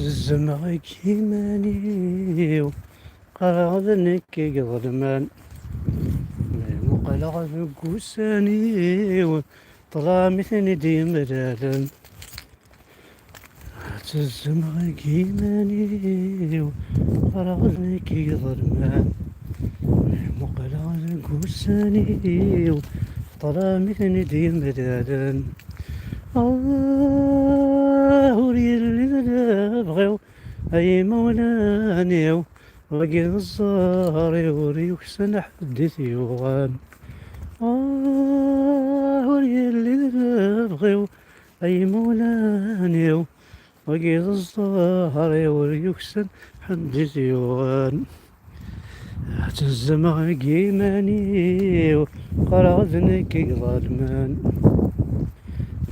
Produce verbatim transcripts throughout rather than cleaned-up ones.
Zzmeɣ deg iman-iw, qqareɣ d nekk i iḍelmen. Mi muqleɣ deg ussan-iw, ṭṭlam i ten-id-yemlalen. Ttezmeɣ deg iman-iw, qqareɣ d nekk i iḍelmen. Mi muqleɣ deg ussan-iw, ṭṭlam i ten-id-yemlalen. Ah, ur yelli d lebɣi-w, ay imawlan-iw, wagi d ẓẓher-iw ur yuksan ḥedd i t-yuɣen. Ah, ur yelli d lebɣi-w, ay imawlan-iw, wagi d ẓẓher-iw ur yuksan ḥedd i t-yuɣen. Ttezmeɣ deg iman-iw, qqareɣ d nekk i iḍelmen.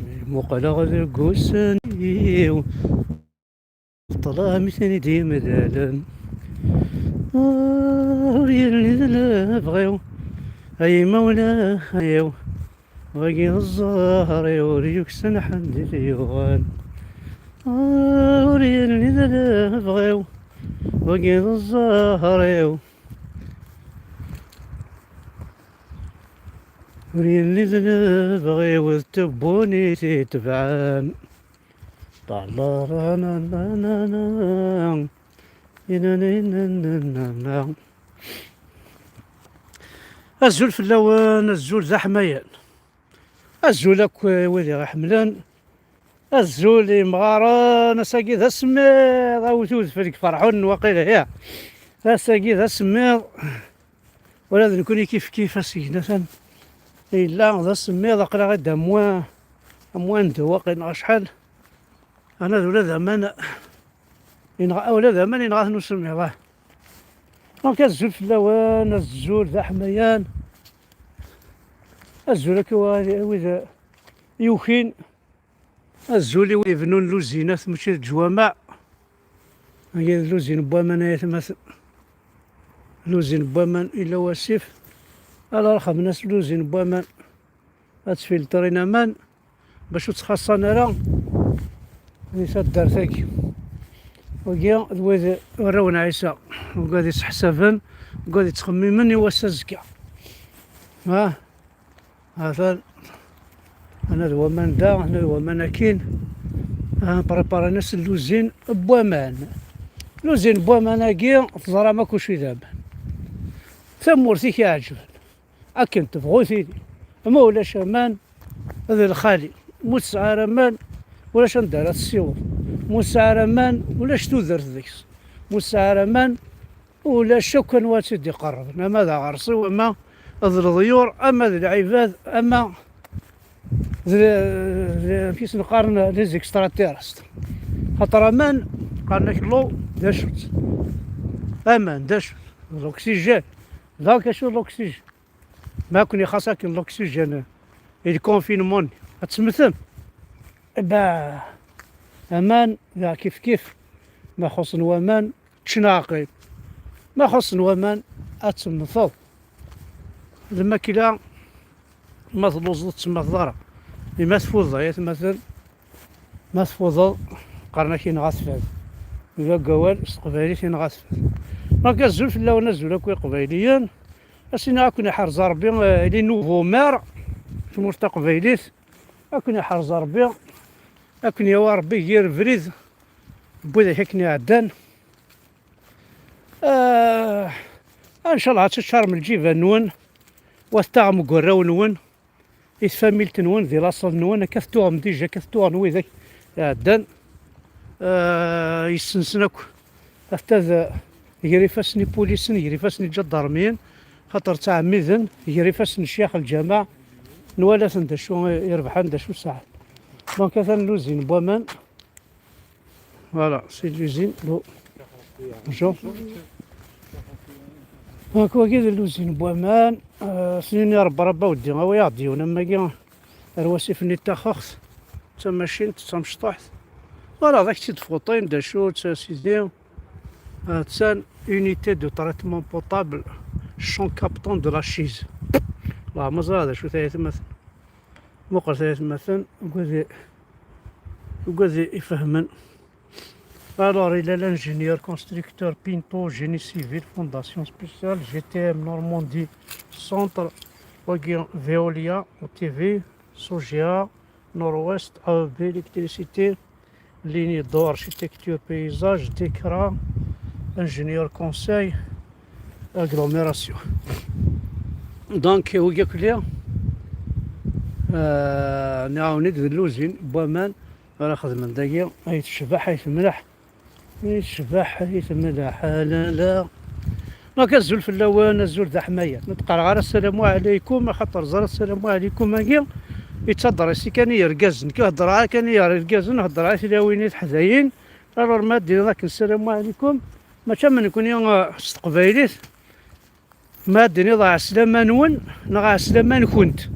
Mi muqleɣ deg ussan-iw, ṭṭlam i ten-id-yemlalen. Ah, ur yelli d lebɣi-w, ay imawlan-iw, wagi d ẓẓher-iw ur yuksan ḥedd i t-yuɣen. Ah, ur yelli d lebɣi-w, wagi d ẓẓher-iw. Ur yelli d lebɣi-w d tebbunit i tebɛen. Azul fell-awen, azul d aḥmayan. Azul akk i wid i ɣ-iḥemmlen. Azul i yemɣaren, ass-agi d asemmiḍ, awet udfel deg Ferḥun waqila, ya. Ass-agi d asemmiḍ. Ula d nekkni kif kif, ass-agi atan yella d asemmiḍ, aql-aɣ-id am wa, am wanda waqil neɣ acḥal. Ana d ula d aman, yenɣa, ula d aman yenɣa-ten usemmiḍ, ah. Donc azul fell-awen, azul d aḥmayan. Azul akk i wa-, wid yukin. Azul i wid ibennun luzinat, mačči d leǧwameɛ. Agi d luzin n waman, ay atmaten. Luzin n waman, illa wasif. Ala rxamen-as luzin n waman. Ad ttfilṭrin aman bac ur ttxaṣṣan ara di taddart-agi. Wagi d wid warraw n Ɛisa, wid iseḥsaben, wid ittxemmimen i wass azekka. Ha? Atan, ana d waman da, ana d waman akin. Ah, préparer-as luzin n waman. Luzin n waman-agi, teẓram akk acu i d aman. Tamurt i k-iɛeǧben. Akken tebɣu tili. Ma ulac aman, d lxali. Ma ur tesɛi ara aman, ulac anda ara tessiweḍ. Ma ur tesɛi ara aman, ulac tudert deg-s. Ma ur tesɛi ara aman, ulac akk anwa ad tt-id-iqerrben. Ama d aɣersiw, ama d leḍyur, ama d lɛibad, ama d, d, amek i sen-qqaren, les extraterrestres. Xaṭer aman, qqaren-ak l'eau, d acu-tt? Aman, d acu-t? D l'oxygène. Donc, acu d l'oxygène? Ma ken-ixaṣ akken l'oxygène, i le confinement, ad temmtem. Ba, aman, da kif kif. Ma xuṣṣen waman, ččen aɛqib. Ma xuṣṣen waman, ad temmteḍ. Lmakla, ma telluẓeḍ, ur tettemmateḍ ara. I ma tfudeḍ, ay atmaten, ma tfudeḍ, qqaren-ak yenɣa-t fad. Deg awal s teqbaylit, yenɣa-t fad. Donc, azul fell-awen, azul akk iqbayliyen. Ad s-iniɣ, ad ken-iḥrez Ṛebbi, eh, les nouveaux maires, tmurt taqbaylit. Ad ken-iḥrez Ṛebbi, ad ken-yawi Ṛebbi yir brid n widak akken iɛeddan. Ah, ncallah ad teččarem lǧiba-nwen, wa tettaɣem deg warraw-nwen, i tfamilt-nwen, di laṣel-nwen, akka tettuɣem dija, akka tettuɣen widak iɛeddan. Ah, yessensen akk. Atta d, gar ifassen ipulisen, gar ifassen iǧadarmiyen, xaṭer ttɛemmiden, gar ifassen n ccyax lǧameɛ, nwala-ten d acu i rebḥen, d acu sɛan. Donc, atan luzin n waman. Voilà, c'est l'usine, l'eau. Bonjour. Donc, wagi d luzin n waman. Euh, s-nini Rebbi, Rebbi, a weddi, awi-aɣ-d yiwen am wagi. Ar wasif-nni n Taxuxt, d tamacint, d tamecṭuḥt. Voilà, d ak-tt-id-fuṭin, d acu-tt, a sidi. Attan unité de traitement potable, champ captant de la Chize. Wallah, ma ẓriɣ d acu-t, ay atmaten. Muqlet, ay atmaten, ugad i, ugad i ifehmen. Alors, il est l'ingénieur constructeur Pinto, génie civil, fondation spéciale, G T M Normandie, centre, wagi Veolia, O T V, Sogea, Nord-Ouest, A E B, électricité, ligne d'eau, architecture, paysage, décra, ingénieur conseil, agglomération. Donc, wagi akk-nni, euh, nɛawen-d d lluzin n waman ara xedmen dagi, ay tecbeḥ, ay temleḥ. Icbeḥ i temleḥ, a la la. Donc, azul fell-awen, azul d aḥmayat. Ma d-qqareɣ ara ssalamu ɛlaykum, axaṭer ẓer ssalamu ɛlaykum-agi yettaḍris i kan i yergazen. Ki heddreɣ ara kan i yergazen, heddreɣ i tlawin, i teḥdayin. Alors, ma d-tiniḍ akken ssalamu ɛlaykum, mačči am nekni, eh, s teqbaylit. Ma d-tiniḍ ɛeslama-nwen neɣ ɛeslama-nkent.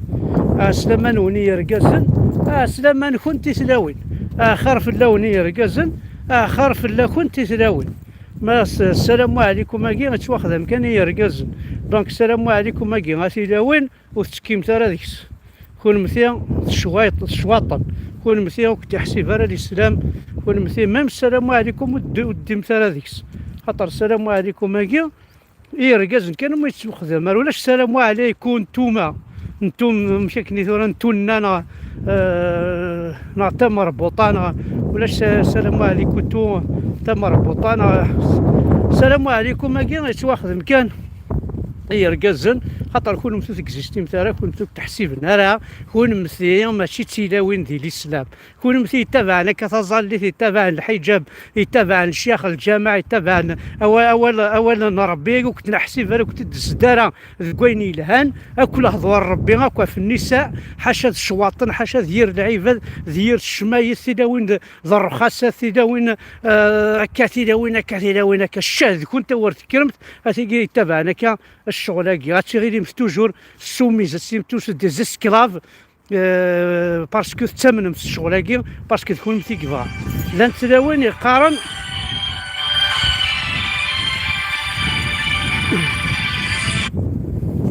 Ɛeslama-nwen i yergazen, ɛeslama-nkent i tlawin. Axir fell-awen i yergazen, axir fell-akent i tlawin. Ma s-, ssalamu ɛlikum-agi yettwaxdam kan i yergazen. Donc, ssalamu ɛlikum-agi a tilawin, ur tettekkimt ara deg-s. Kunemti tecwayt-, tecwaṭem. Kunemti ur kent-iḥsib ara lislam. Kunemti, même ssalamu ɛlikum ur d-, ur d-teddimt ara deg-s. Xaṭer ssalamu ɛlikum-agi i yergazen kan umi yettwaxdam. Ar ulac ssalamu ɛlaykum ntuma. Ntum, amek akken i tura, ntunna neɣ, eh, neɣ tamerbuṭa neɣ ulac sa-, ssalamu ɛlaykum tu-, tamerbuṭa neɣ ssalamu ɛlaykum-agi yettwaxdem kan i yergazen, xaṭer kunemti ur tegzistimt ara, kunemti ur teḥsiben ara, kunemti mačči d tilawin di lislam. Kunemti yettabaɛen akka taẓallit, yettabaɛen lḥiǧab, yettabaɛen ccyax, lǧameɛ, yettabaɛen awal, awal, awal n Ṛebbi, ur kent-neḥsib ara, ur kent-id-tezd ara deg wayen yelhan, akk lehdur n Ṛebbi, akk ɣef nnisa, ḥaca d ccwaṭen, ḥaca d yir lɛibad, d yir tecmayet, tilawin d, d ṛṛxasat, tilawin, eh, akka, tilawin akka, tilawin akka, ccah deg-kunt a wer tekkremt, a tigi yettabaɛen akka ccɣel-agi, ad tiɣilimt toujours soumises, ad tiɣilimt toujours des esclaves, Euh, parce que tettamnem s ccɣel-agi, parce que d kunemti i yebɣa. Llant tlawin yeqqaren.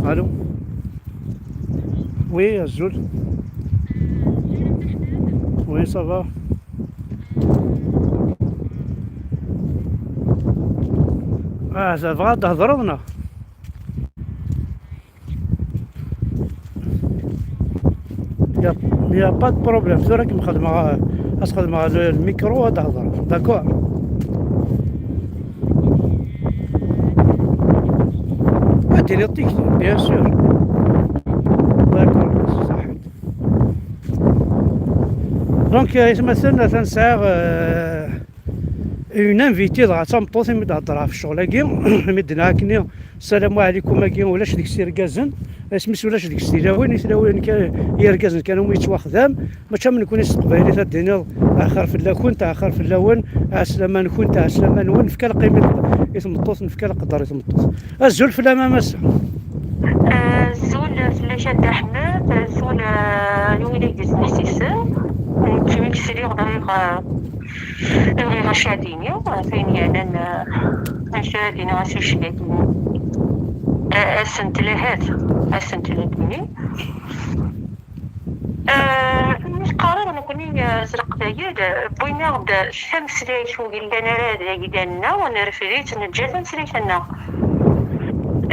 Allô? Oui, azul. Oui, ça va. Ah, ça va, d-thedreḍ neɣ? Il y a, il y a pas de problème. Tura kem xedmeɣ, as xedmeɣ le, le micro ad hḍreɣ. D'accord. Ah, tiliḍ tikti, bien sûr. D'accord, صحيت. Donc, euh, aytmaten, atan sɛiɣ, euh, une invitée, dɣa d tameṭṭut, imi d-heddreɣ ɣef ccɣel-agi, imi d-nniɣ akkenni, ssalamu ɛlikum-agi, ulac deg-s irgazen, isem-is ulac deg-s tilawin, i tilawin kan, irgazen kan umi yettwaxdam, mačči am nekni s teqbaylit ad d-tiniḍ, axir fell-akent, axir fell-awen, ɛeslama-nkent, ɛeslama-nwen, nefka lqima i tmeṭṭut, nefka leqder i tmeṭṭut. Azul fell-am a massa. Azul fell-ak a Dda Ḥmed, azul, eh, i wid i d-yesmeḥsisen. Nekk mi k-sliɣ bɣiɣ, eh, bɣiɣ acu ad d-iniɣ, eh, ayen yeɛnan, eh, acu ad d-iniɣ, acu iceggen, eh, asentel ahat, asentel ad d-iniɣ. Eh, mi qqareɣ nekkni, eh, s leqbayel, eh, wwin-aɣ-d tameslayt ur yellan ara d ayla-nneɣ, nerfed-itt, neǧǧa tameslayt-nneɣ.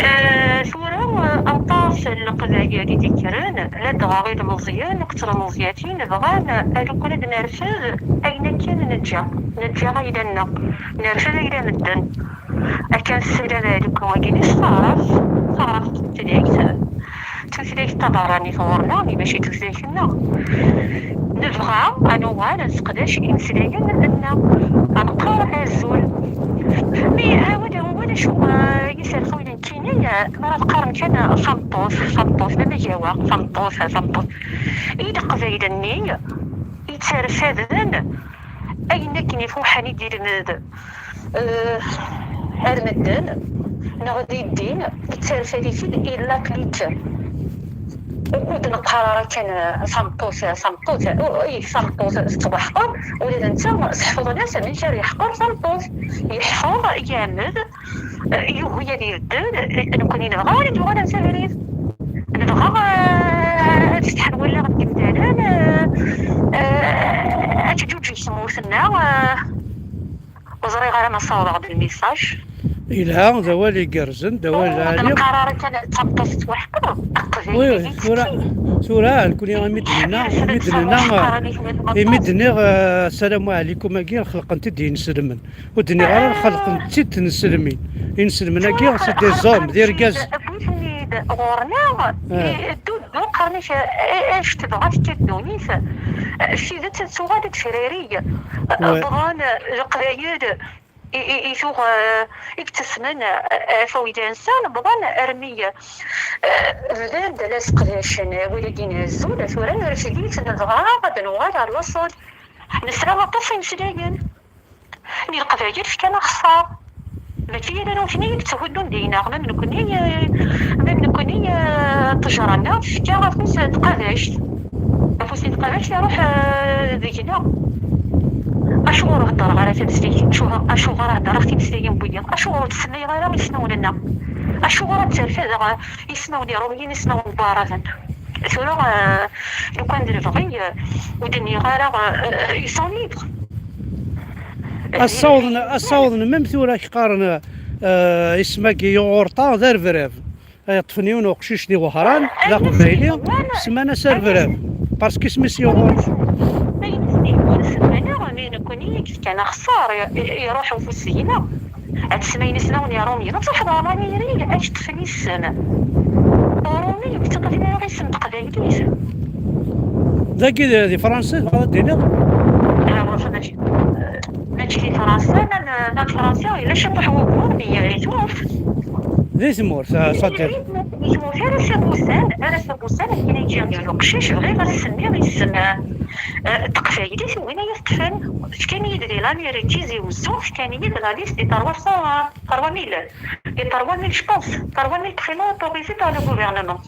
Eh, tura, eh, aṭas n leqbayel i d-ikkren, ladɣa ilmeẓyen akked tlemẓyatin bɣan, eh, lukan ad nerfed ayen akken neǧǧa, neǧǧa ayla-nneɣ, nerfed ayla n medden. Akken ssula d lukan wagini s taɛrabt, taɛrabt n tutlayt. Tutlayt taberranit ɣur-neɣ, mi mačči tutlayt-nneɣ. Nebɣa ad nuɣal ad nseqdac imeslayen-nneɣ, ad neqqar azul. Mi, ah, wala, wala acu, ah, i s-rxuyen nekkini, ah, mi ara teqqarem kan, ah, tameṭṭut, tameṭṭut, ma gawa, tameṭṭut, ah, tameṭṭut. I leqbayel-nni yettarfaden ayen akken ifuḥen i d-ilmed, eh, ar medden, neɣ di ddin, yettarfad-it-id illa plitter. Ur d-neqqar ara kan, eh, tameṭṭut, eh, tameṭṭut, eh, u-, i tameṭṭut tettwaḥqer, ula d netta seḥfḍen-as amek ara yeḥqer tameṭṭut. Yeḥfeḍ, yeɛmed, eh, yugi ad ibeddel, eh, nekkni nebɣa ad nuɣal ar tabrit. Nebɣa, eh, ad fetḥen wallaɣ n yemdanen, eh, eh, ad teǧǧuǧeg tmurt-nneɣ, eh, Bɣiɣ ara ma ssawḍeɣ-d lmisaj. Yelha, d awal igerrzen, d awal lɛali. Nqar ara kan d tameṭṭut tettwaḥeqreɣ. Oui, aqbayli tura, tura, nekkni imi d-nenna, imi d-nenna, imi d-nniɣ, eh, assalamu ɛlikum-agi, xelqent-id inselmen. Ur d-nniɣ ara xelqent-id tneslmin. Inselmen-agi, c'est des hommes, d irgazen. Wwten-id ɣur-neɣ, ddu, ddu, qqaren-ak, eh, eh, acu tebɣa tekka ddunit. Eh, s tidet, tuɣal-d tefrari. Ouais. Bɣan, eh, Leqbayel, i, i, i tuɣ, eh, i yettasmen, eh, ɣef wayla-nsen, bɣan armi, eh, bdan-d la seqdacen, eh, wid-agi n azul, tura nrefd-iten, dɣa ad nuɣal ɣer laṣel. Nesra aṭas imeslayen n Leqbayel fkan axeṣṣar. Mačči ala nutni i yetthudun deg-neɣ, même nekkni, eh, même nekkni, eh, ṭṭejra-nneɣ tefka afus n tqabact. Afus n tqabact iruḥ, eh, deg-neɣ. Acuɣer ur heddreɣ ara tameslayt? Acuɣer, acuɣer heddreɣ timeslayin n wiyaḍ? Acuɣer ur d-semmayeɣ ara ismawen-nneɣ? Acuɣer ad terfed, eh, ismawen iṛumyen, ismawen n waɛraben? Tura, eh, lukan d lebɣi, eh, ur d-nniɣ ara, eh, eh, ils sont libres. Ad ssawḍen, ad ssawḍen, même tura k-qqaren, eh, isem-agi yuɣurṭa d arebrab. Ay ṭṭfen yiwen uqcic di Wehran, d aqbayli, semman-as arebrab. Parce que isem-is yuɣur. Ayen i s-d-yewwan semman-aɣ, mi nekkni i yefkan axeṣṣar, i, i, iruḥ ufus deg-neɣ. Ad tesmayen ismawen iṛumyen. Ad truḥeḍ ɣer Ṛumini, ad k-ṭṭfen isem. Ṛumi, ur tettaṭṭafin ara isem n teqbaylit. Dagi di, di Fransa, tebɣiḍ ad d-tiniḍ? Ah, mačči, mačči di Fransa, ma, ma di Fransa, yella ciṭuḥ wugur, mi, di tmurt. Di tmurt, ah, ṣaddiq. Ur ara s-abusan, ara s-abusan, akken i ǧǧiɣ yiwen uqcic, bɣiɣ ad s-nniɣ isem, eh, n teqbaylit, win ay t-ṭṭfen, fkan-iyi-d di l'Amérique, Tizi Wezzu, fkan-iyi-d la liste des trois cents, trois mille, des trois mille, je pense, trois mille prénoms autorisés par le gouvernement.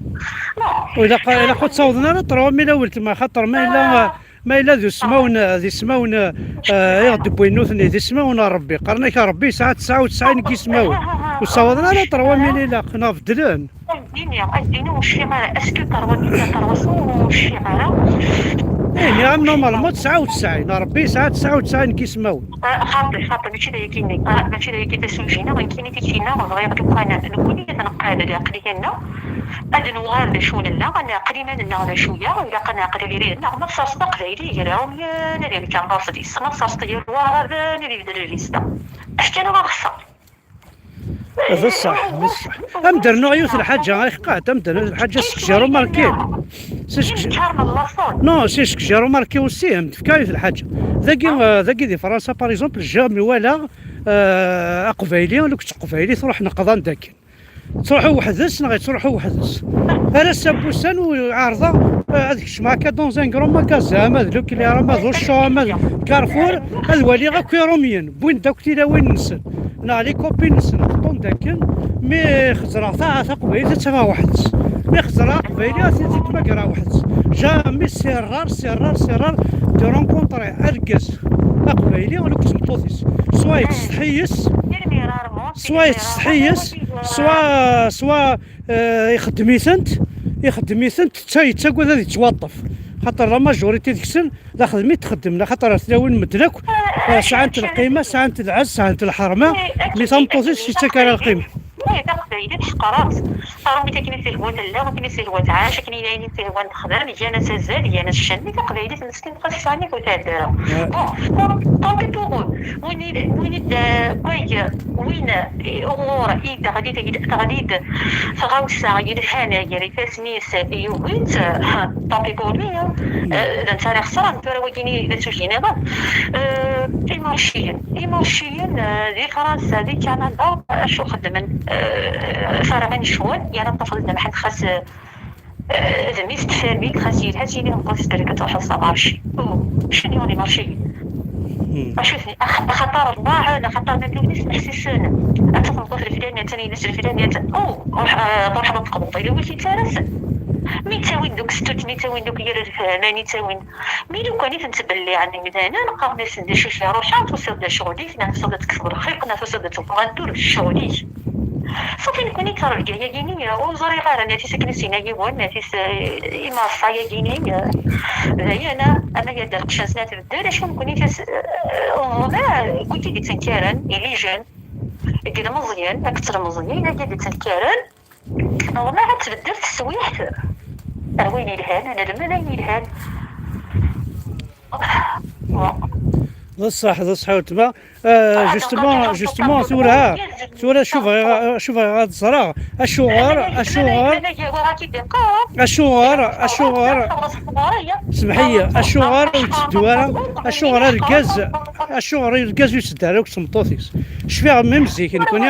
Non. Ilaq, ilaq ur ttawḍen ara trois mille a weltma, xaṭer ma yella, ma yella d usmawen, d ismawen, eh, i ɣ-d-wwin nutni, d ismawen n Ṛebbi. Qqaren-ak Ṛebbi yesɛa tesɛa u tesɛin n yismawen. Ur ssawḍen ara trois mille ilaq, neɣ beddlen. Ad d-iniɣ, ad d-iniɣ ur cfiɣ ara. Est-ce que trois mille, trois cents, ur cfiɣ ara. Eh, nniɣ-am normalement tesɛa u tesɛin. Ṛebbi yesɛa tesɛa u tesɛin n yismawen. Ah, xaṭi, xaṭi, mačči d ayagi-nni. Ah, mačči d ayagi d asuji-nneɣ, nekkini tikti-nneɣ, bɣiɣ lukan nekkni ad neqqel d aqli-nneɣ, ad nuɣal d acu nella, ad neɛqel iman-nneɣ d acu-yaɣ, ilaq ad neɛqel abrid-nneɣ, ma tserseḍ aqbayli gar Iṛumyen ad imkan ɣer sdis, ma tserseḍ gar Waɛraben ad ibeddel lbista. Efk-aneɣ axeṣṣar. D ṣṣeḥ, d ṣṣeḥ. Am d-rnuɣ yiwet lḥaǧa, ay xqat, am d-rnuɣ yiwet lḥaǧa, c'est que j'ai remarqué. C'est ce que j'ai, non, c'est ce que j'ai remarqué aussi, am d-fka yiwet lḥaǧa. Dagi, euh, dagi di Fransa, par exemple, j'ai walaɣ, euh, aqbayli, lukk d teqbaylit, ruḥen qḍan dakken. Ttruḥu weḥd-s neɣ yettruḥu weḥd-s. Ar ass-a n wussan u ɛerḍeɣ, euh, ad kecmeɣ akka dans un grand magasin, ama d Leclerc, ama d Auchan, ama d Carrefour, ad waliɣ akk Iṛumyen, wwin-d akk tilawin-nsen. Neɣ les copines-nsen qeṭṭun-d akken, mi xeẓreɣ ta-, taqbaylit ad tt-aɣeɣ weḥd-s. Mi xeẓreɣ aqbayli ad t-id-ttmagreɣ weḥd-s. Jamais, c'est rare, c'est rare, c'est rare de rencontrer argaz aqbayli, lukk d tmeṭṭut-is. Soit yettsetḥi yes, soit yettsetḥi yes, soit, soit, euh, ixeddem-itent, ixeddem-itent, tta-, yettagad ad yettwaṭṭef. Xaṭer la majorité deg-sen, d axeddim i txeddem, laxaṭer ar tlawin medden akk, eh, sɛant lqima, sɛant lɛezz, sɛant lḥerma, mi tameṭṭut-is yettak ara lqima. Ih, taqbaylit ḥeqreɣ-tt. Taṛumit akken i s-ihwa tella, akken i s-ihwa tɛac, akken i, ayen i s-ihwan texdem, gan-as azal, gan-as ccan. Mi taqbaylit meskin xas sɛan-it ur tɛedda ara. Bon, tant pis pour eux. Win i, win i d, win, win, eh, uɣur i teɣli, teɣli-d tɣawsa yelhan gar ifassen-is, yugi-tt, tant pis pour lui, hein. Eh, d netta ara ixesren, tura wagini d asuji niḍen. Eh, imarciyen, imarciyen, eh, di Fransa, di Kanada, acu xeddmen? Eh, ferɣen ccɣel, yerna ṭṭef-d lmeḥel xas, eh, d mmi-s n tfamit, xas yelha, tili tmeṭṭut-is terk ad truḥ s amarci. Oh, acu n yiwen imarciyen? Acu ten-, ax-, axaṭer ḍaɛen, axaṭer ma nutni smeḥsisen. Ad tafeḍ lflani, atan yelli-s lflani, atan, oh, ruḥ, eh, ruḥ ad teqbeḍ, ila wi k-yettarasen. Mi ttawin deg ustut, mi ttawin deg yir lfehma, mi ttawin. Mi lukan i ten-ttbelliɛen imdanen, qqaren-asen d acu-k, ruḥ, tusiḍ-d ccɣel-ik, neɣ tusiḍ-d ad tekkseḍ lxiq, neɣ tusiḍ-d ad tewwḍeḍ ɣer ddurt d ccɣel-ik. Safi nekkni ttarebga-yagini, ur ẓriɣ ara, nati sakin sina yiwen, nati s-, imaṣṣa-yagini, d ayen, ama yadda lqecc-nsen ad tbeddel, acu nekkni tas-, ur ẓriɣ, wid i d-ittenkaren, ilijen, deg ilmeẓyen, akked telmeẓyin, wid i d-ittenkaren, ur ẓriɣ ad tbeddel teswiɛt, ar wayen yelhan, ad nelmed ayen yelhan. D ṣṣeḥ, d ṣṣeḥ, weltma. Justement, justement, tura, tura acu bɣiɣ, acu bɣiɣ ad ẓreɣ, acuɣer, acuɣer, acuɣer, acuɣer, semḥ-iyi, acuɣer ur yetteddu ara, acuɣer argaz, acuɣer argaz ur yetteddu ara akked tmeṭṭut-is? Cfiɣ même zik, nekkni,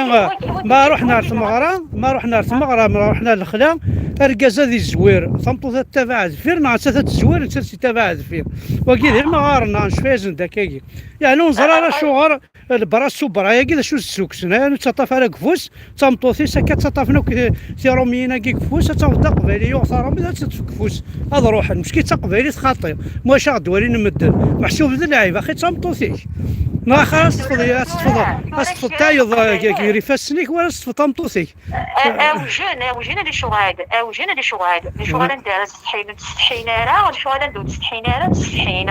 ma ruḥen ar tmeɣra, ma ruḥen ar tmeɣra, ma ruḥen ar lexla, argaz ad izwir, tameṭṭut ad tabaɛ deffir, neɣ nettat ad tezwir, nettat ad tabaɛ deffir. Wagi d imɣaren, neɣ necfa-yasen-d akkagi. Yeɛni ur neẓri ara acuɣer lebra subra-agi d acu d-ssukksen, ur nettaṭṭaf ara deg ufus, d tameṭṭut-is akka ttaṭṭafen akk ti-, tiṛumyin-agi deg ufus, ad tafeḍ d aqbayli yuɣ taṛumit ad tt-teṭṭef deg ufus, ad ruḥen, mecki d taqbaylit xaṭi, ma wac aɣ-d-walin medden, meḥsub d lɛib, axi d tameṭṭut-ik. Neɣ axir ad teṭṭfeḍ, ad teṭṭfeḍ, ad teṭṭfeḍ tayeḍ, eh, gar ifassen-ik, wala ad teṭṭfeḍ tameṭṭut-ik. Awjen, awjen ad icuɣal, awjen ad icuɣal. Icuɣal anda ara tsetḥin, ur tsetḥin ara, icuɣal anda ur tsetḥin ara, ur tsetḥin.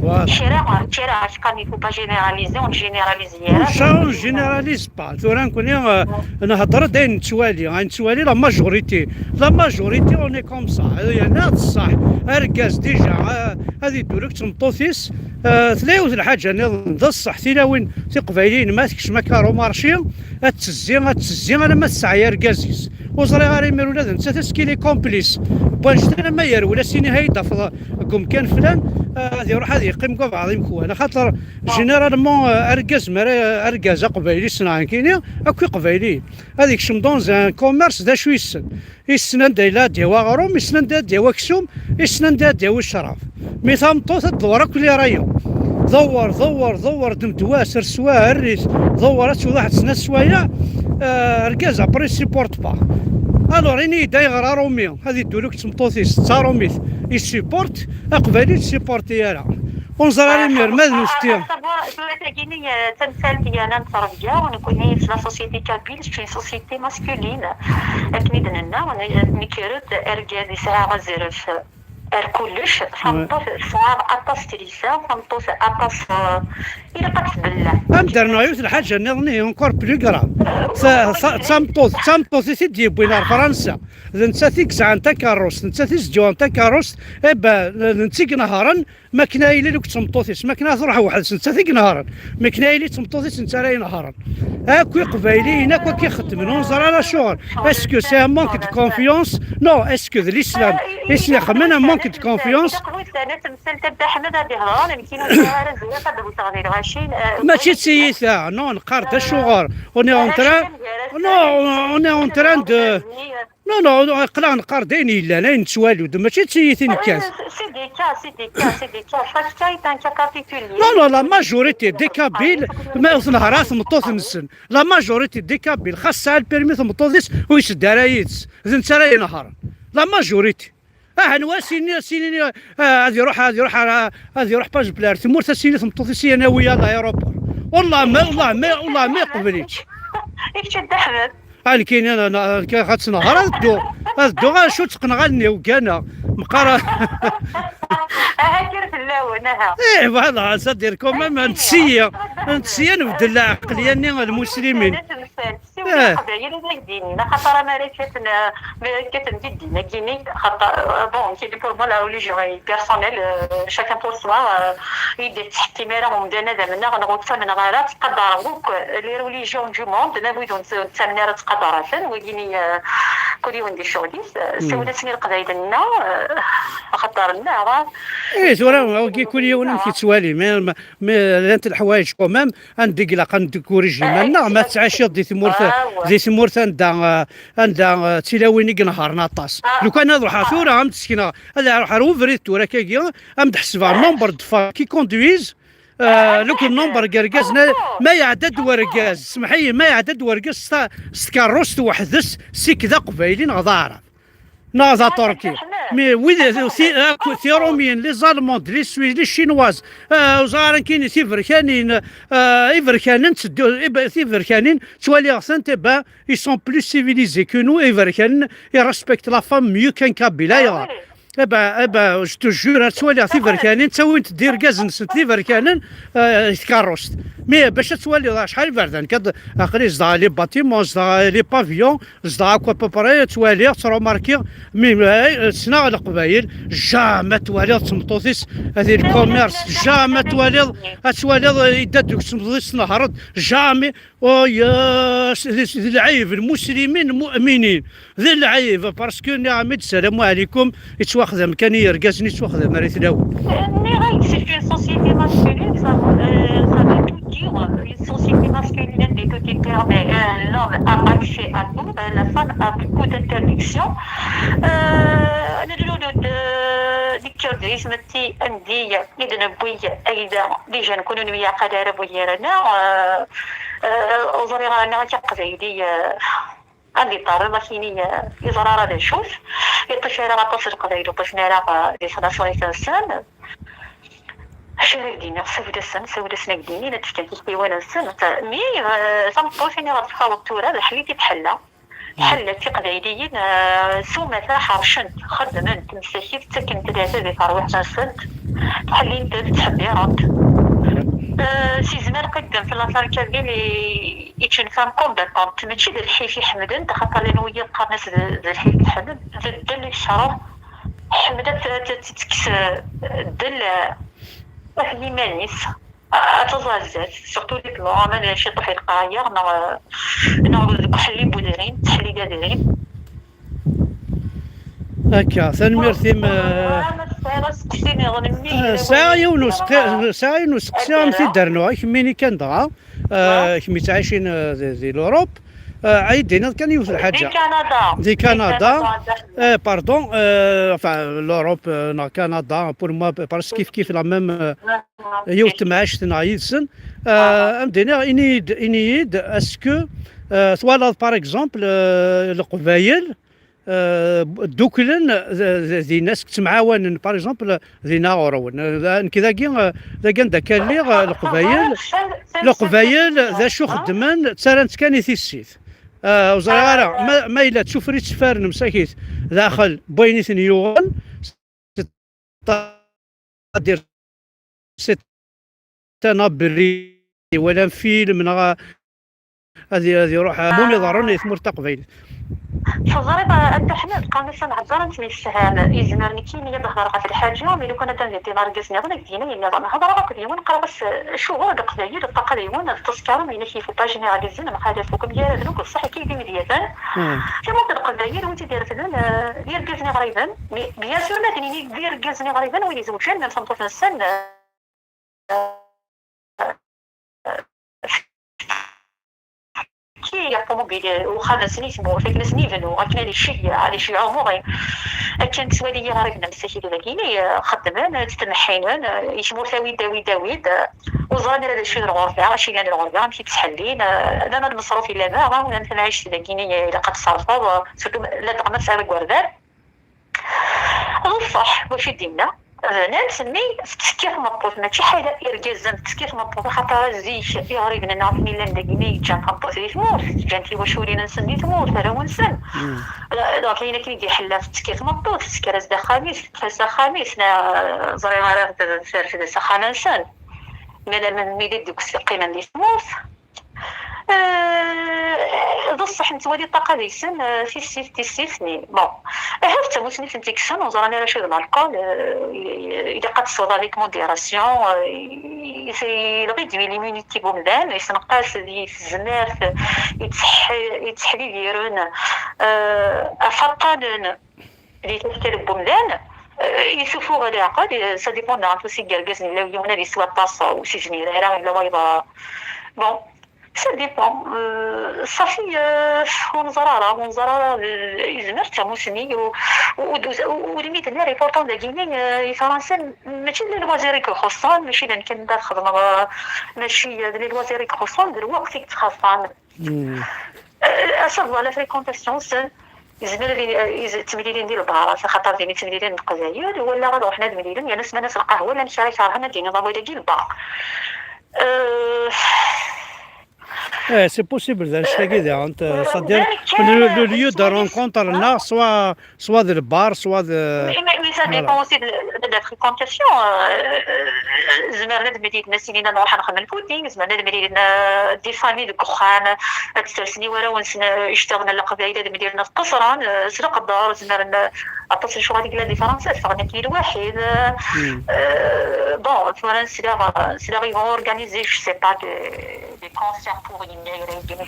Kra, kra, acqan, il faut pas généraliser, ur généralise ara. Ur généralise pas. Tura nekkni, eh, nhedder-d ayen nettwali, ayen nettwali la majorité. La majorité, on est comme ça. Yerna d ṣṣeḥ. Argaz, déjà, eh, ad idurek d tmeṭṭut-is. Eh, tella yiwet lḥaǧa nniḍen, d ṣṣeḥ, tilawin tiqbayliyin ma tekcem akka ar umarci, ad tezzi, ad tezzi, alamma tesɛa argaz-is. Ur ẓriɣ ara imir ula d nettat, est-ce qu'il est complice? N wanect alamma yerwel, as-ini, hey, d-afeḍ deg umkan flan, eh, ad iruḥ ad yeqqim deg wabɛaḍ imekwan. Axaṭer, généralement, eh, argaz, mi ara, argaz aqbayli, ssneɣ nekkini, akk iqbayliyen, ad ikcem dans un commerce, d acu yessen? Issen anda yella ad yawi aɣrum, issen anda ad yawi aksum, issen anda ad yawi ccrab. Mi tameṭṭut ad tdewwer akk les rayons. Dewwer, dewwer, dewwer, ddem-d wa, sers wa, err-it, dewwer ad tewḍeḥ d snat sswayeɛ, eh, argaz après il supporte pas. Alors, ini-yi-d ayɣer aṛumi ad idurek d tmeṭṭut-is, d taṛumit, il supporte, aqbayli ur t-supporti ara. Ur neẓri ara imir ma d nutenti. Tura tagini, eh, d tamsalt yana n ttrebga, nekkni s la société kabyle, c'est une société masculine. Akken i d-nenna, nekker-d argaz yesɛa azref ar kullec, tameṭṭut tesɛa aṭas n tlisa, tameṭṭut aṭas, eh, ilaq ad tbelleɛ. Ad m-d-rnuɣ yiwet lḥaǧa nniḍen, ihi encore plus grave. Ta-, ta-, d tameṭṭut, d tameṭṭut i t-id-yewwin ar Fransa. D nettat i yesɛan takeṛṛust, d nettat i s-d-yuɣen takeṛṛust, eh ben, d netta i inehhren, makken ad yili deg tmeṭṭut-is, makken ad truḥ weḥd-s, nettat i inehhren. Makken ad yili d tmeṭṭut-is, netta ara inehhren. Akk iqbayliyen, akk akka i xeddmen, ur neẓri ara acuɣer. Est-ce que c'est un manque de confiance? Non, est-ce que d l'islam i sen-ixedmen un manque de confiance? Ilaq wis-, ilaq wis-, tamsalt n Dda Ḥmed ad ihder, nekkini ur sɛiɣ ara zriɣ ad wteɣ di lɣaci, eh, mačči d tiyita, non, neqqar-d acuɣer. On est en train, non, on est en train de, non, non, aql-aɣ neqqar-d ayen yellan, ayen nettwali, mačči d tiyita i nekkat. C'est des cas, c'est des cas, c'est des cas. Chaque cas est un cas particulier. Non, non, la majorité des Kabyles, ma ur tenehher ara tmeṭṭut-nsen. La majorité des Kabyles, xas tesɛa le permis tmeṭṭut-is, ur yetteddu ara yid-s. D netta ara inehhren. La majorité. Aḥen wa sini, sini, ah, ad iruḥ, ad iruḥ, ara, ad iruḥ page bla ar tmurt, ad sini tmeṭṭut-is i anawi à l'aéroport. Wallah ma, wallah ma, wallah ma iqbel-ik. I kečč a Dda Ḥmed? Ah, nekkini, ana, ana, nekkini xad tenher, ad dduɣ, ad dduɣ, acu tteqqneɣ allen-iw gganeɣ. Meqqar. Aha, kker fell-awen, aha. Eh, voilà, c'est-à-dire quand même, ntsiya, ntsiya nbeddel lɛeqliya-nni n lmuslimin. Siwel i Leqbayel ad ak-d-inin, axaṭer amar kkaten, kkaten di ddin-agi-nni, axaṭer, bon, qui pour moi la religion est personnelle, euh, chacun pour soi, euh, ur d-yettḥettim ara umdan ad amneɣ neɣ ur ttamneɣ ara, ttqadareɣ akk les religions du monde, ma wid ur nettamen ara ttqadareɣ-ten, wagini, euh, kul yiwen di ccɣel-is, euh, siwel-asen i Leqbayel-nneɣ, euh, axaṭer nneɣ. Eh, tura, wagi kul yiwen amek yettwali, mais, mais llant leḥwayeǧ quand même, anda i ilaq ad neddukkurij iman-nneɣ, ma tettɛiciḍ di tmurt, di tmurt anda, eh, anda, eh, d tilawin i inehhren aṭas. Lukan ad ruḥeɣ tura, ad m-d-sekneɣ, ad ruḥeɣ ar ubrid tura akkagi, ad m-d-ḥesbeɣ nombre de femmes qui conduisent, eh, lukan nombre n yergazen, ma iɛedda-d wergaz, semmeḥ-iyi, ma iɛedda-d wergaz s ta-, s tkeṛṛust weḥd-s, sik d aqbayli neɣ d aɛrab. Neɣ d aṭurki. Mais wid, ti-, akk, tirumyin, les Allemands, les Suisses, les Chinoises, euh, ur ẓriɣ ara nekkini, tiberkanin, euh, iberkanen tteddu-, ib-, tiberkanin ttwaliɣ-tent, eh ben, ils sont plus civilisés que nous, iberkanen, ils respectent la femme mieux qu'un kabyle. Ayɣer? Eh ben, eh ben, je te jure, ad ttwaliɣ tiberkanin ttawint-d irgazen-nsent d iberkanen, euh, i tkeṛṛust. Mais bac ad twaliḍ acḥal iberdan, kad aql-i zedɣeɣ les bâtiments, zedɣeɣ les pavillons, zedɣeɣ akk à peu près, ttwaliɣ, ttrumarkiɣ, mi, eh, ssneɣ Leqbayel, jamais twaliḍ d tmeṭṭut-is di le commerce, jamais twaliḍ, ad twaliḍ, eh, yedda-d deg tmeṭṭut-is tnehreḍ, jamais. Oh, yes, d, d lɛib, lmuslimin, lmu'minin, d lɛib, parce que nniɣ-am-id, ssalamu ɛlikum, yettwaxdam kan i yergazen, yettwaxdam ara i tlawin. Nniɣ-ak, c'est une société masculine, ça, euh, ça veut tout dire. Une société masculine, elle est tout est permis. Euh, l'homme a accès à tout, euh, la femme a beaucoup d'interdictions. Euh, le, le, le, le, le culturisme, ti, andi, i d-newwi ayda, déjà, nekkni ur nemyaqal ara bu yir-nneɣ, euh, euh, ur ẓriɣ ara neɣ akka aqbayli, euh, ad d-iṭerriḍ akini, eh, yeẓra ara d acu-t. Iṭṭif ara aṭas Leqbayel, ur ṭṭifen ara, eh, di tnaṣrit-nsen. Acu ara k-d-iniɣ, sawel-asen, sawel-asen ad k-d-inin, ad d-fken tiktiwin-nsen. Mi, eh, tameṭṭut-nni ɣer txaweḍ tura, d ḥelli i d-tḥella. Tḥella d tiqbayliyin, eh, s umata ḥercent, xeddment, msakit, ttakkent leɛtab i terwiḥt-nsent, ḥellint-d, ttḥebbiṛent. Eh, si zman qidem, fi l'affaire kabyle, i, i une femme combattante, mačči d lḥif i ḥemmlent, axaṭer llan wiyiḍ qqaren-as d, d lḥif i ḥemmlent, d ddel i tekṛeh. Ḥemmlet ad, ad, ad tekkes, eh, ddel, eh, ɣef yiman-is. Ad taẓ ar zdat, surtout les plans, ama d ciṭuḥ i lqaɛa, neɣ, neɣ deg uḥelli n wedrim, ttḥellil adrim. Akka, tanemmirt-im, eh, ma tesɛiḍ aseqsi nniḍen, mmi, eh, sɛiɣ yiwen useqsi, sɛiɣ yiwen useqsi, am t-id-rnuɣ, i kemmini kan dɣa, eh, kemm yettɛicin, eh, di, di l'Europe, eh, ad yi-d-tiniḍ kan yiwet n lḥaǧa. Di Canada. Di Canada. Eh, pardon, eh, enfin, l'Europe, eh, neɣ Canada, pour moi, parce que kif kif la même, eh, yiwet temɛact-nneɣ yid-sen. Euh, am d-iniɣ, ini-yi-d, ini-yi-d, est-ce que, euh, twalaḍ, par exemple, euh, Leqbayel, euh, dduklen, d, d, dinna, est-ce que ttemɛawanen, par exemple, dinna ɣur-wen? Euh, nekk dagi, euh, dagi anda akka lliɣ, euh, Leqbayel, Leqbayel, d acu xeddmen, ttarran-tt kan i tissit. Euh, ur ẓriɣ ara, ma, ma yella d tufri ttefaren msakit daxel n wayen i ten-yuɣen, c'est-à-dire, c'est un abri, wala film, neɣ ad, ad iruḥ, mum iḍerrun i tmurt taqbaylit. Teẓriḍ, a Dda Ḥmed, qqaren-as ad nehder ad nettemsefham. Yezmer nekkini ad d-hedreɣ ɣef lḥaǧa, mi lukan ad d-nehdi argaz nniḍen, ad d-yini yenniḍen. Hedreɣ akked yiwen, qqareɣ-as, acuɣer deg Leqbayel, ṭṭaqa d yiwen, d ṭṭaskar, ma yella kif pas généralisé, nemxalaf akk, mgaraden akk, d ṣṣeḥ, akka i d imedyaten. Tamurt n Leqbayel, win tt-id-irefden, eh, d irgazen iɣriben. Mais, bien sûr, ma d-nini d irgazen iɣriben, wid izewǧen, même tameṭṭut-nsen, eh, ki ṭumubil, uxxam-nsen i tmurt, akken ad sen-ibnu, akken ad iceyyeɛ, ad iceyyeɛ umuɣ-in. Akken tettwali iɣriben am sakit dagini, eh, xeddmen, eh, ttneḥḥinen, eh, i tmurt awi-d, awi-d, awi-d, eh, ur ẓran ara d acu i d lɣerba, acu yellan d lɣerba, amek i tt-ttḥellin, eh, d ama d lmeṣruf yella daɣ, eh, d ama d tamɛict dagini, eh, ilaq ad tṣerfeḍ, eh, surtout ladɣa ma tesɛiḍ igerdan. D ṣṣeḥ, wacu i d-yenna? Bnant-nni tettekki tmeṭṭut, mačči ḥala irgazen, tettekki tmeṭṭut, axaṭer zik iɣriben-nneɣ akken i llan dagini ǧǧan tameṭṭut di tmurt, ǧǧan tiwaculin-nsen di tmurt, arraw-nsen. Donc, ayen akken i d-iḥella, tettekki tmeṭṭut, tesker-as-d axxam-is, tekker s axxam-is, neɣ, ẓriɣ ara terfed-as axxam-nsen. Ma la melmi d deg-s qqimen di tmurt. Euh, d ṣṣeḥ nettwali ṭṭaqa deg-sen, euh, tissit, tissit-nni. Bon, ahat d tamusni i tent-ikksen, ur ẓran ara acu d lalkul, euh, ilaq ad tesweḍ avec modération, euh, i, i, le réduit l'immunité n umdan, yessenqas di tezmert, yettseḥ-, yettseḥbibiren, euh, ɣef waṭṭanen di tafekka n umdan, euh, yessufuɣ leɛqel, euh, ça dépend neɣ aṭas i yergazen, yella yiwen ad yeswa aṭas, ur s-yezmir ara, yella wayeḍ, euh, bon, ça dépend. Euh, ṣafi, euh, ur neẓri ara, ur neẓri ara, euh, yezmer d tamusni, u, u, u, u, ur imi d-nniɣ important dagini, euh, i Fransa, mačči d les loisirs i ixuṣṣen, mačči d akken da txedmeḍ, euh, mačči d les loisirs i ixuṣṣen, d lweqt i yettxaṣṣan. Euh, ass-a, la fréquentation, c'est, Yezmer ad yili, eh, yez-, ttemlilin di lbar, axaṭer din i ttemlilin Leqbayel, wala ad ruḥen ad mlilen, yerna semman-as lqahwa, llan kra kerhen ad d-iniḍ awal-agi lbar. Euh, Eh, c'est possible, d annect-agi daɣen, c'est-à-dire le, le lieu de rencontre-nneɣ, soit, soit d lbar, soit d... Mais, mais, mais ça dépend aussi de, de la fréquentation. Euh, zemren ad mlilen ass-nni ad nruḥ ad nxemmem footing, zemren ad mlilen, euh, des familles deg uxxam, ad sersen i warraw-nsen, euh, iceṭṭiḍen n Leqbayel, ad mlilen ad qeṣren, euh, s leqder, zemren, euh, aṭas n lecɣal i yellan di Fransa, ffɣen akkin lwaḥid. Euh, bon, tura nesla, nesla ils vont organiser, je sais pas, des, des concerts pour les meilleurs et des, des,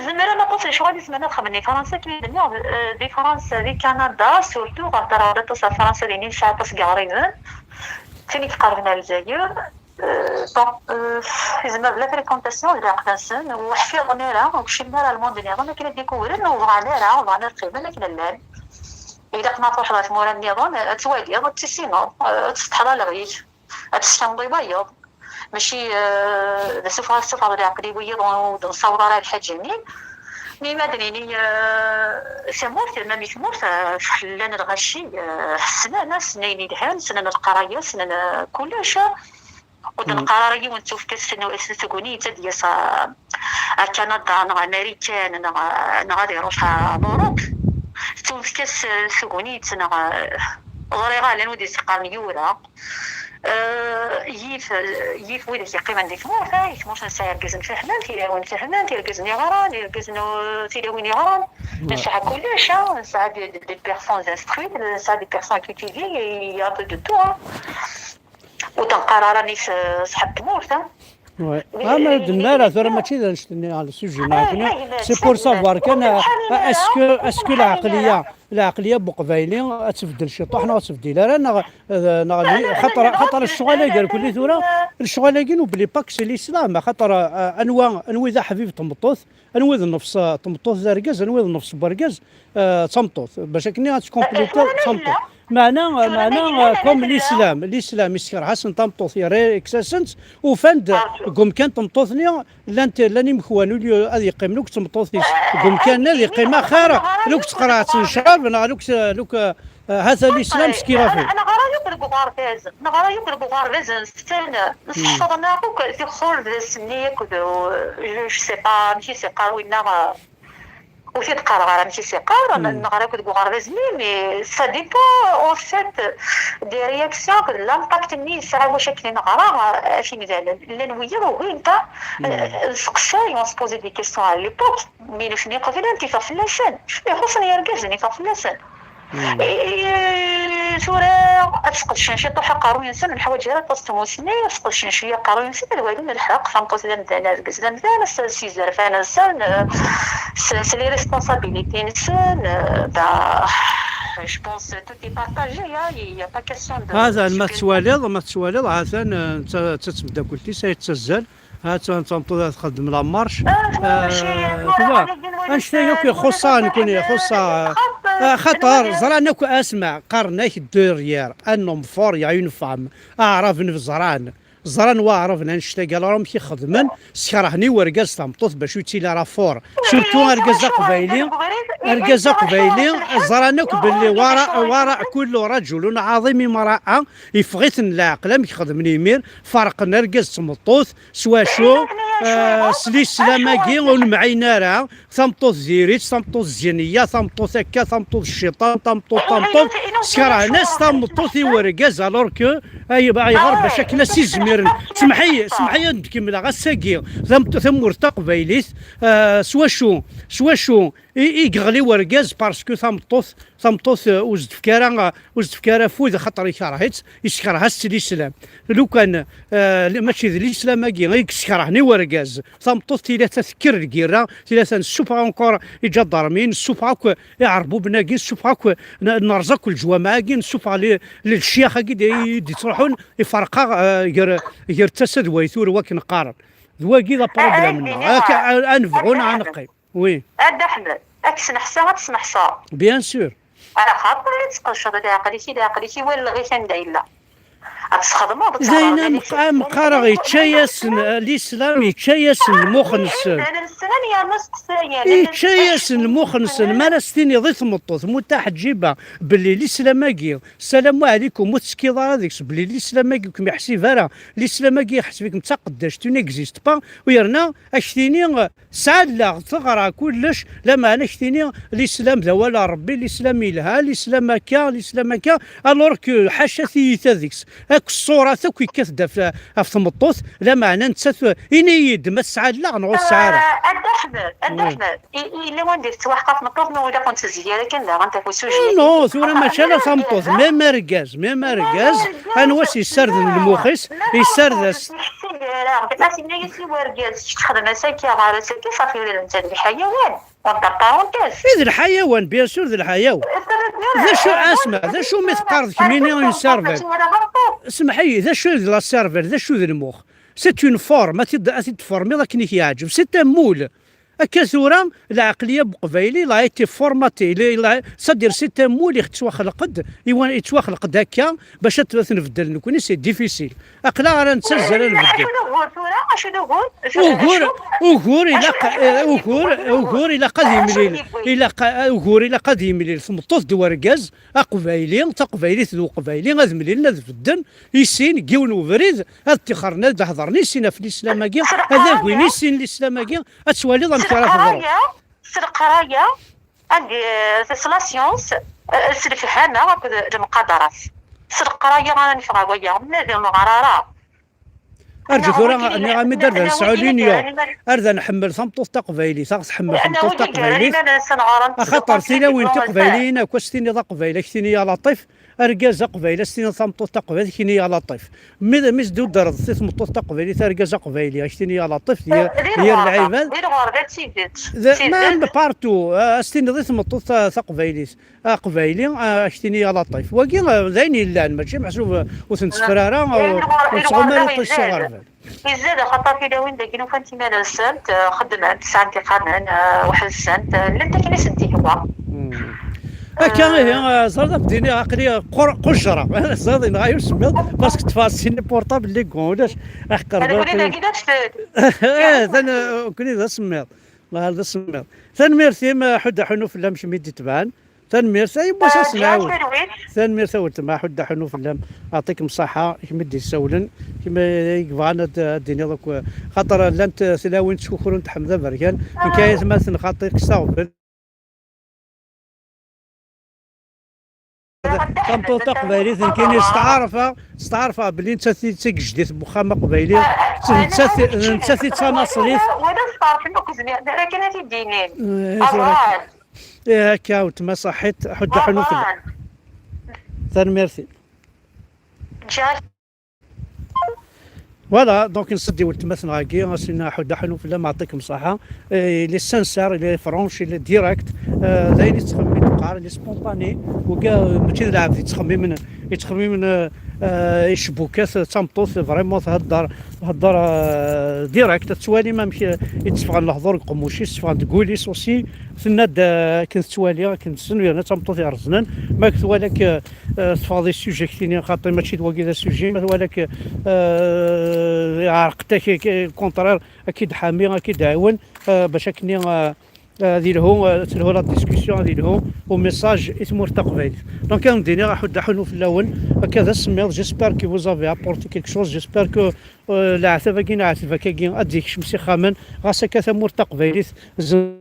zemren aṭas n lecɣal i zemren ad xedmen di Fransa, akken i d-nniɣ, euh, di Fransa, di Kanada, surtout, ɣer terɣed aṭas ɣer Fransa, din i nesɛa aṭas n yiɣriben, tin i iqerben ar Lezzayer. Euh, bon, euh, yezmer d la fréquentation d leɛqel-nsen, ur ḥfiḍen ara, ur kcimen ara lmund-nniḍen, akken ad d-ikewren, ur bɣan ara, ur bɣan ad qqimen akken llan. Ilaq ma truḥeḍ ɣer tmura-nniḍen, ad twaliḍ, ad tissineḍ, euh, ad tessetḥeḍ aleɣ-ik, ad tessneḍ i wayeḍ. Mačči, euh, d asuffeɣ ad tessufɣeḍ leɛqel i wiyiḍ ur d-nessaweḍ ara lḥaǧa-nni. Mi ma d-nini, euh, tamurt, ma mi tmurt, euh, llan lɣaci, euh, ssnen, ssnen ayen yelhan, ssnen leqraya, ssnen, euh, kullec. Ur d-neqqar ara yiwen tufka s, s tegnit ad d-yas, ah, ar Kanada neɣ Marikan neɣ, neɣ ad iruḥ ɣer Lurup. Tufka s tegnit neɣ, ẓriɣ llan wid yeqqaren yura. Eh, yif, yif wid yeqqimen di tmurt, ah, i tmurt nesɛa irgazen fehmen, tilawin fehmen, irgazen yeɣran, irgazen, uh, tilawin yeɣran. Nesɛa kullec, ah, nesɛa des, des, des personnes instruites, nesɛa des personnes cultivées, il y a un peu de tout, ah. Ur d-neqqar ara nnig ṣṣeḥ n tmurt, ah. Ouais. Ah, ma ur d-nni ara, tura mačči d annect-nni ɣer le sujet-nneɣ. C'est pour savoir kan, est-ce que, est-ce que lɛeqliya, lɛeqliya n uqbayli ad tbeddel ciṭuḥ neɣ ad tbeddel ara, neɣ, neɣ xaṭer, xaṭer lecɣal-agi irkelli tura, lecɣal-agi n'oublie pas que c'est l'islam, xaṭer, euh, anwa, anwa i d aḥbib n tmeṭṭut, anwa i d nnefs, euh, n tmeṭṭut d argaz, anwa i d nnefs n wergaz, euh, d tameṭṭut. Bac akken ad tkomplitiḍ d tameṭṭut. Meɛna, meɛna, euh, comme l'islam, l'islam iskerh-asen tameṭṭut, yerra-, yekkes-asen-tt, ufan-d deg umkan n tmeṭṭut-nni, llant, llan imekwan, au lieu ad yeqqimen akk d tmeṭṭut-is deg umkan-nni, ad yeqqim axir, luk teqreɛ-tt n ccrab, neɣ luk, luk, euh, hata l'islam ce qui va faire. Neɣra yakk deg uɣerbaz, neɣra yakk deg uɣerbaz, nsen, nessexḍen akk tixxurdas-nni akk d, euh, je sais pas, amek i s-yeqqar winna, euh, ur t-id-qqareɣ ara amek i s-yeqqar, neɣra akk deg uɣerbaz-nni, mais ça dépend, en fait, des réactions, de l'impact-nni yesɛa wacu akken i neɣra, euh, ɣef yimdanen. Llan wiyaḍ ugin-t, euh, nseqsay, on se posait des questions à l'époque, mais nutni qeblen-t, yeffeɣ fell-asen. Ixuṣṣen yergazen, yeffeɣ fell-asen. Eh, tura ad sqedcen ciṭuḥ aqerruy-nsen, ur neḥwaǧ ara aṭas n tmussni, ad sqedcen cwiya aqerruy-nsen, ad walin lḥeqq, tameṭṭut d amdan, argaz d amdan, s, s yizerfan-nsen, eh, s, s les responsabilités-nsen, eh, ben, je pense tout est partagé, hein, il y a pas question de... Hatan ma tettwaliḍ, ma tettwaliḍ, hatan, eh, d ta-, d tameddakelt-is ay yettazzal, ha-tt-an d tameṭṭut ara txeddem la marche. Ah, tu vois, annect-a akk ixuṣṣa nekkni, ixuṣṣa, ah, xaṭer ẓran akk, asma, qqaren-ak derrière un homme fort, il y a une femme. Aɛraben ẓran, ẓran waɛraben annect-agi, alors amek i xedmen, skerhen i urgaz tameṭṭut bac ur yettili ara fort. Surtout argaz aqbayli, argaz aqbayli, ẓran akk belli وراء، وراء كل رجل عظيم امرأة. Yeffeɣ-iten leɛqel, amek xedmen imir, ferqen argaz d tmeṭṭut, s wacu? Eh, s lislam-agi ur nemɛin ara, tameṭṭut diri-tt, tameṭṭut ziniya, tameṭṭut akka, tameṭṭut cciṭan, tameṭṭut, tameṭṭut, skerhen-as tameṭṭut i urgaz, alors que, ay, ayɣer, bac akken ad s-izmiren. Semḥi-, semḥi ad d-kemmleɣ ass-agi, tameṭṭut, tamurt taqbaylit, eh, s wacu, s wacu i, i yeɣli urgaz, parce que tameṭṭut, tameṭṭut, eh, ur s-d-tefka ara, ur s-d-tefka ara afud, axaṭer ikerh-itt, yeskerh-as-tt lislam. Lukan, eh, mačči d lislam-agi i yeskerhen i urgaz. Tameṭṭut tila ta tekker lgirra, tila ta nessufeɣ encore iǧadarmi, nessufeɣ akk iɛerbuben-agi, nessufeɣ akk, n-, nerẓ akk leǧwameɛ-agi, nessufeɣ li-, li-, lecyax-agi d-, i d-ittruḥun, iferq-aɣ, eh, gar, gar tasa d way tura, wakken qqaren. D wagi d aproblem-nneɣ. Ad nebɣu neɣ ad neqqim. Oui. A Dda Ḥmed, ad k-sneḥsa, ad tesneḥsaḍ. Bien sûr. Axaṭer i tesqedceḍ leɛqel-ik, i leɛqel-ik, i walleɣ-ik anda yella. Ad tesxedmeḍ, ad d-ayen am-, am qqareɣ, yečča-yasen, l'islam yečča-yasen lmux-nsen. Llan yerna steqsayen. Yečča-yasen lmux-nsen, mi ara s-tiniḍ i tmeṭṭut mutaḥeǧǧiba belli lislam-agi, salamu ɛlikum, ur tettekkiḍ ara deg-s, belli lislam-agi ur kem-iḥsib ara, lislam-agi iḥseb-ikem d taqeddact, tu n'existes pas, u yerna ad k-tini, sɛa allaɣ, teɣra kullec, lameɛna ad k-tini lislam d awal n Ṛebbi, lislam yelha, lislam akka, lislam akka, alors que ḥaca tiyita deg-s, akk ṣṣurat akk yekkat-d ɣef, ɣef tmeṭṭut, lameɛna nettat, ini-yi-d ma tesɛa allaɣ neɣ ur tesɛa ara. Ah, a Dda Ḥmed, a Dda Ḥmed, i-, i-, yella wanda i tettwaḥqer tmeṭṭut, ma ur la ken-tezgi ara kan daɣen tafusuji. Non, tura mačči ala tameṭṭut, même argaz, même argaz, anwa s-yessarden lmux-is, yessard-as. Ur as-yenna-yas i wergaz, kečč xdem-as akka, ɣer-as akka, safi, ula d netta d lḥayawan. Entre parenthèses. I d lḥayawan, bien sûr, d lḥayawan. D acu, asma, d acu mi teqqareḍ kemmini une cervelle? Semmeḥ-iyi, d acu d la cervelle, d acu d lmux? C'est une forme, ad t-id-, ad t-id-tformiḍ akken i k-yeɛǧeb. C'est un moule. Akka tura, lɛeqliya n uqbayli, il a été formaté, il a, il a, c'est-à-dire, c'est un moule, yettwaxleq-d, iwa-, yettwaxleq-d akka, bac ad t-, ad t-nbeddel nekni, c'est difficile. Aql-aɣ ara nettazzal ad nbeddel. Acu d ugur tura? Acu d ugur? Ugur, ugur ilaq, eh, ugur, ugur ilaq ad yemlil, ilaq, eh, ugur ilaq ad yemlil tmeṭṭut d urgaz, aqbayli, taqbaylit d uqbayli, ad mlilen, ad bedden, i sin, deg yiwen ubrid, ad ṭixren, ad d-hedren i sin ɣef lislam-agi, ad agin i sin lislam-agi, ad twaliḍ amek ara teḍru. S leqraya, s leqraya, andi, eh, s la science, eh, s lefhama akked lemqadarat. S leqraya ara neffeɣ ɣer waya, ma d ameɣrar ara. Arǧu tura, nniɣ-am-id ar d nesɛu l'union, ar d nḥemmel tameṭṭut taqbaylit, ad ɣ-tḥemmel tmeṭṭut taqbaylit, axaṭer tilawin tiqbayliyin akk, ad s-tiniḍ aqbayli, ad k-tini ya Laṭif, argaz aqbayli, ad s-tiniḍ tameṭṭut taqbaylit, ad k-tini ya Laṭif. Mi, mi s-d-tuddreḍ i tmeṭṭut taqbaylit, argaz aqbayli, ad k-tini ya Laṭif, d yir, d yir lɛibad. Di lɣerba d tidet. Même partout, ah, ad s-tiniḍ i tmeṭṭut ta-, taqbaylit, aqbayli, ah, ad k-tini ya Laṭif. Wagi, ah, d ayen yellan, mačči meḥsub, ah, ur ten-teffer ara, ah, ur nettɣum ara iṭij s uɣerbal. Izzad axaṭer tilawin dagi ufant iman-nsent, ah, xeddment, sɛant ixxamen, ah, weḥd-sent, ah, llant akken i sent-ihwa. Hmm. Akka ihi, ah, ẓriḍ ad d-iniɣ aql-i qur-, qujjreɣ. Ẓriḍ yenɣa-yi usemmiḍ, parce que ṭṭfeɣ sin portable les gants, ulac, aḥeqq Rebbi. Nekkni dagi d aftud. Eh, atan, ah, nekkni d asemmiḍ. Wah, d asemmiḍ. Tanemmirt-im, ah, ḥudd aḥunu fell-am kemm i d-itebɛen. Tanemmirt, ay yiwwas ad s-nɛawed. Tanemmirt a weltma, ḥudd aḥunu fell-am. Aɛṭikem ṣṣaḥa, kemm i d-yessawlen, kemm i yebɣan ad, ad d-tiniḍ akk, xaṭer llant, eh, tlawin ttkukrun Ḥmed Aberkan, nekk ay atmaten xaṭi kkes aɣbel. Tameṭṭut taqbaylit, nekkini steɛṛfeɣ, steɛṛfeɣ belli nettat i d tagejdit n wexxam aqbayli, nettat, nettat i d tanaṣlit. Wala steɛṛfen akk zmiren ara kan ad t-id-inin. Eh, tura. Ih, akka, weltma ṣaḥit, ḥudd aḥunu fell-am. Tanemmirt-im. Voilà, donc nseddi weltma-tneɣ-agi, as-nini ḥudd aḥunu fell-am, aɛṭikem ṣṣaḥa. Eh, il est sincère, il est franche, il est direct. Eh, d ayen i tettxemmim teqqar, il est spontané. Wagi, eh, mačči d lɛebd yettxemmimen, yettxemmimen, eh, eh, icebbukat, d tameṭṭut, vraiment, thedder, thedder, eh, direct. Ad twalim amek, eh, i d-teffɣen lehdur deg uqemmuc-is, ffɣen deg wul-is aussi. Tenna-d, eh, akken tettwali, akken tessen, yerna d tameṭṭut ireẓnen. Ma twala-k, eh, eh, teffɣeḍ i sujet-ik, tini xaṭi mačči d wagi d asujet, ma twala-k, eh, iɛreq-ak, eh, le contraire, ad k-id-ḥami, ad k-id-ɛiwen, eh, bac akken, eh, eh, ad ilhu, eh, telhu la discussion, ad ilhu u message i tmurt taqbaylit. Donc, ad wen-d-iniɣ aḥudd aḥunu fell-awen, akka d asemmiḍ, j'espère que vous avez apporté quelque chose, j'espère que, eh, leɛtab-agi, leɛtab-agi ad d-yekcem s ixxamen, ɣas akka tamurt taqbaylit, zen-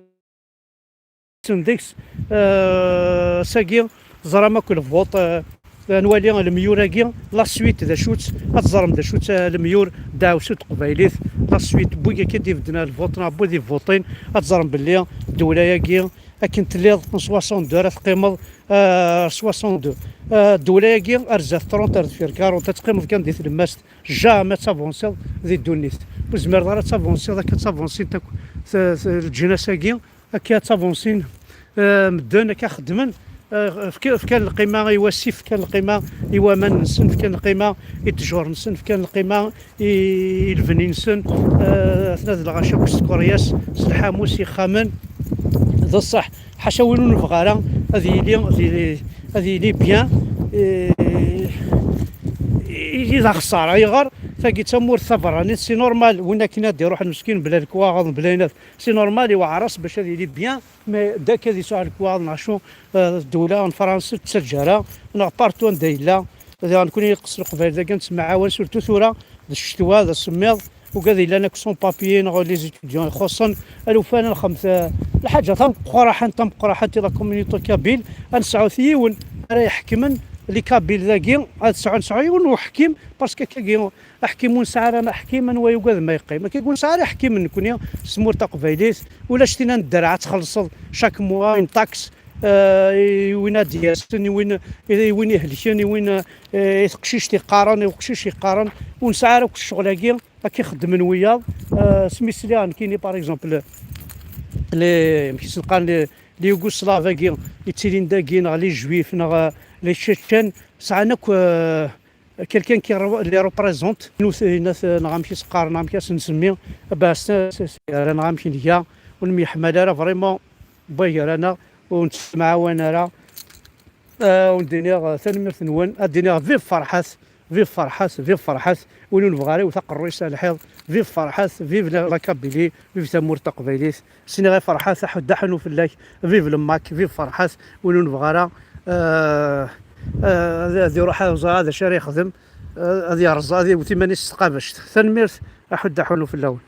Ttun deg-s, eh, sagi, teẓram akk lvuṭ, eh, ad nwali lemyur-agi, la suite d acu-tt, ad teẓrem d acu-tt, eh, lemyur, ddeɛwessu n teqbaylit, la suite n wigi akka d-ibedden ar lvuṭ, neɣ n wid ivuṭin, ad teẓrem belli ddewla-agi, akken telliḍ, n soixante-deux ara teqqimeḍ, eh, soixante-deux. Eh, ddewla-agi, ar zdat trente, ar deffir quarante, ad teqqimeḍ kan di tlemmast, jamais ad tavansiḍ di ddunit. Ur tezmireḍ ara ad tavansiḍ, akka ad tavansiḍ akk, t-, t-, leǧnas-agi, akka ttavansin, eh, medden, akka xeddmen, eh, fk-, fkan lqima i wasif, fkan lqima i waman-nsen, fkan lqima i ttjur-nsen, fkan lqima i, i lebni-nsen, eh, atna d lɣaci akk s tkeryas, s lḥamu, s yixxamen. D ṣṣeḥ, ḥaca win ur nebɣi ara ad yili, ad yili, ad yili bien, eh, i, i d axeṣṣar. Ayɣer? Tagi d tamurt taberranit, c'est normal. Win akken ad d-iruḥ meskin bla lekwaɣeḍ, bla inat, c'est normal, iweɛer-as bac ad yili bien. Mais dak ad yesɛu lekwaɣeḍ neɣ acu, eh, ddula n Fransa ur tettaǧǧa ara, neɣ partout anda yella. Diɣen nekkni yeqqes Leqbayel dagi, nettemɛawan, surtout tura d ccetwa, d asemmiḍ, ugad yellan akk sans papier neɣ les étudiants ixuṣṣen, alufan ad nxemt, eh, lḥaǧa tameqqraḥant, tameqqraḥant i la communauté kabyle, ad nesɛut yiwen ara iḥekmen les kabyles dagi, ad sɛu, nesɛu yiwen n uḥkim, parce que akkagi aḥkim ur nesɛi ara aḥkim, anwa yugad ma yeqqim. Akkagi ur nesɛi ara aḥkim nekkni s tmurt taqbaylit, ulac tin ad nedder ad txellṣeḍ chaque mois une taxe, eh, i win ad d-yasen, i win, i win ihelken, i win, eh, i teqcict iqqaren, i uqcic iqqaren, ur nesɛi ara akk ccɣel-agi, akka i xeddmen wiyaḍ. Eh, asmi sliɣ nekkini, par exemple, les, amek i sen-qqaren, les, les Yougoslaves-agi yettilin dagi, neɣ les Juifs, neɣ, eh, les Tchétchènes, sɛan akk, eh, quelqu'un qui re-, les représente. Nous, c'est, neɣ amek i s-qqaren, neɣ amek i s-nsemmi, bah, c'est, c'est, c'est, neɣ amek i nga, ur nemyeḥmal ara vraiment, wway gar-aneɣ, ur nettemɛawan ara. Ah, ur d-iniɣ, ah, tanemmirt-nwen, ad d-iniɣ vive Ferḥat, vive Ferḥat, vive Ferḥat, win ur nebɣi ara iwet aqerruy-is ar lḥiḍ, vive Ferḥat, vive la, la Kabylie, vive tamurt taqbaylit, s-iniɣ i Ferḥat, aḥuddu aḥunnu fell-ak, vive le MAK, vive Ferḥat, win ur nebɣi ara, ah, ah, ad, ad iruḥ ad ẓer d acu ara yexdem, ah, ad yerẓ, ad iwet iman-is s tqabact. Tanemmirt, aḥuddu aḥunnu fell-awen.